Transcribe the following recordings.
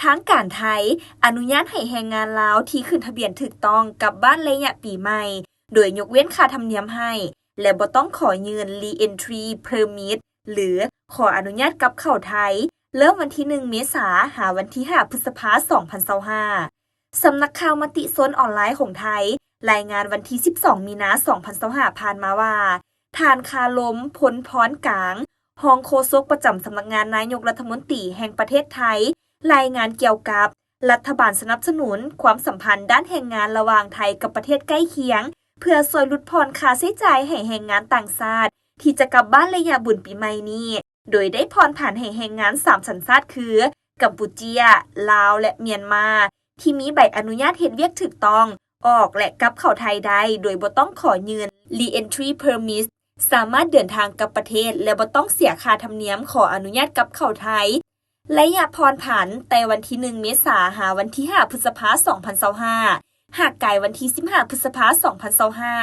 ທາງການໄທອະນຸຍາດໃຫ້ແຮງງານລາວທີ່ຂຶ້ນທະບຽນຖືກຕ້ອງກັບບ້ານໄລຍະປີໃໝ່ ໂດຍຍົກເວັ້ນຄ່າທຳນຽມໃຫ້ ແລະ ບໍ່ຕ້ອງຂໍຍື່ນ Re-entry Permit ຫຼື ຂໍອະນຸຍາດກັບເຂົ້າໄທ ເລີ່ມວັນທີໜຶ່ງ ເມສາ ຫາວັນທີຫ້າ ພຶດສະພາ ສອງພັນຊາວຫ້າ. ສຳນັກຂ່າວມະຕິຊົນອອນລາຍຂອງໄທ ລາຍງານວັນທີສິບສອງ ມີນາ ສອງພັນຊາວຫ້າ ຜ່ານມາວ່າ ທ່ານ ຄາລົມ ພົນພອນກາງ ຮອງໂຄສົກປະຈຳສຳນັກງານນາຍົກລັດຖະມົນຕີແຫ່ງປະເທດໄທ ລາຍງານກ່ຽວກັບລັດຖະບານສະໜັບສະໜູນຄວາມສຳພັນດ້ານແຮງງານລະຫວ່າງໄທກັບປະເທດໃກ້ຄຽງ ເພື່ອຊ່ວຍຫຼຸດຜ່ອນຄ່າໃຊ້ຈ່າຍໃຫ້ແຮງງານຕ່າງຊາດທີ່ຈະກັບບ້ານໄລຍະບຸນປີໃໝ່ນີ້ ໂດຍໄດ້ຜ່ອນຜັນໃຫ້ແຮງງານສາມສັນຊາດຄື ກຳປູເຈຍ, ລາວ ແລະ ມຽນມາ ທີ່ມີໃບອະນຸຍາດເຮັດວຽກຖືກຕ້ອງ ອອກ ແລະ ກັບເຂົ້າໄທໄດ້ ໂດຍບໍ່ຕ້ອງຂໍຍື່ນ Re-entry Permit ສາມາດເດີນທາງກັບປະເທດ ແລະ ບໍ່ຕ້ອງເສຍຄ່າທຳນຽມຂໍອະນຸຍາດກັບເຂົ້າໄທ. ໄລຍະຜ່ອນຜັນແຕ່ວັນທີໜຶ່ງ ເມສາ ຫາວັນທີຫ້າ ພຶດສະພາ ສອງພັນຊາວຫ້າ. ຫາກກາຍວັນທີສິບຫ້າ ພຶດສະພາ ສອງພັນຊາວຫ້າ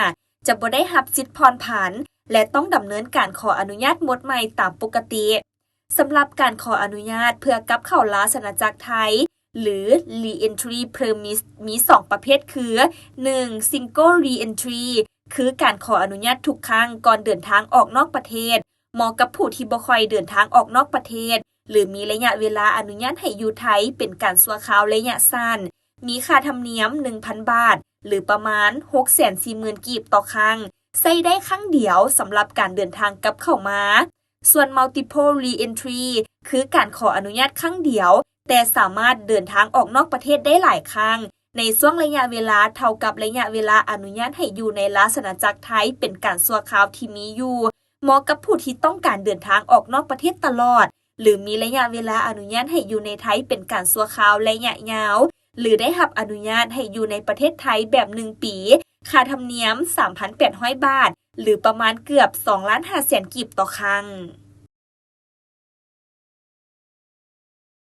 ຈະບໍ່ໄດ້ຮັບສິດຜ່ອນຜັນ ແລະ ຕ້ອງດຳເນີນການຂໍອະນຸຍາດໝົດໃໝ່ຕາມປົກກະຕິ. ສຳລັບການຂໍອະນຸຍາດເພື່ອກັບເຂົ້າລາຊະອານາຈັກໄທ ຫຼື Re-entry Permit ມີສອງປະເພດຄື ໜຶ່ງ Single Re-entry ຄືການຂໍອະນຸຍາດທຸກຄັ້ງກ່ອນເດີນທາງອອກນອກປະເທດ ເໝາະກັບຜູ້ທີ່ບໍ່ຄ່ອຍເດີນທາງອອກນອກປະເທດ ຫຼື ມີໄລຍະເວລາອະນຸຍາດໃຫ້ຢູ່ໄທເປັນການຊົ່ວຄາວໄລຍະສັ້ນ, ມີຄ່າທຳນຽມ ໜຶ່ງພັນ ບາດ ຫຼື ປະມານ ຫົກແສນສີ່ໝື່ນ ກີບຕໍ່ຄັ້ງ, ໃຊ້ໄດ້ຄັ້ງດຽວສຳລັບການເດີນທາງກັບເຂົ້າມາ. ສ່ວນ Multiple Re-entry ຄືການຂໍອະນຸຍາດຄັ້ງດຽວ ແຕ່ສາມາດເດີນທາງອອກນອກປະເທດໄດ້ຫຼາຍຄັ້ງ ໃນຊ່ວງໄລຍະເວລາເທົ່າກັບໄລຍະເວລາອະນຸຍາດໃຫ້ຢູ່ໃນລາຊະອານາຈັກໄທເປັນການຊົ່ວຄາວທີ່ມີຢູ່, ເໝາະກັບຜູ້ທີ່ຕ້ອງການເດີນທາງອອກນອກປະເທດຕະຫຼອດ ຫຼື ມີໄລຍະເວລາອະນຸຍາດໃຫ້ຢູ່ໃນໄທເປັນການຊົ່ວຄາວໄລຍະຍາວ ຫຼື ໄດ້ຮັບອະນຸຍາດໃຫ້ຢູ່ໃນປະເທດໄທແບບໜຶ່ງປີ, ຄ່າທຳນຽມ ສາມພັນແປດຮ້ອຍ ບາດ ຫຼື ປະມານເກືອບ ສອງລ້ານຫ້າແສນ ກີບຕໍ່ຄັ້ງ.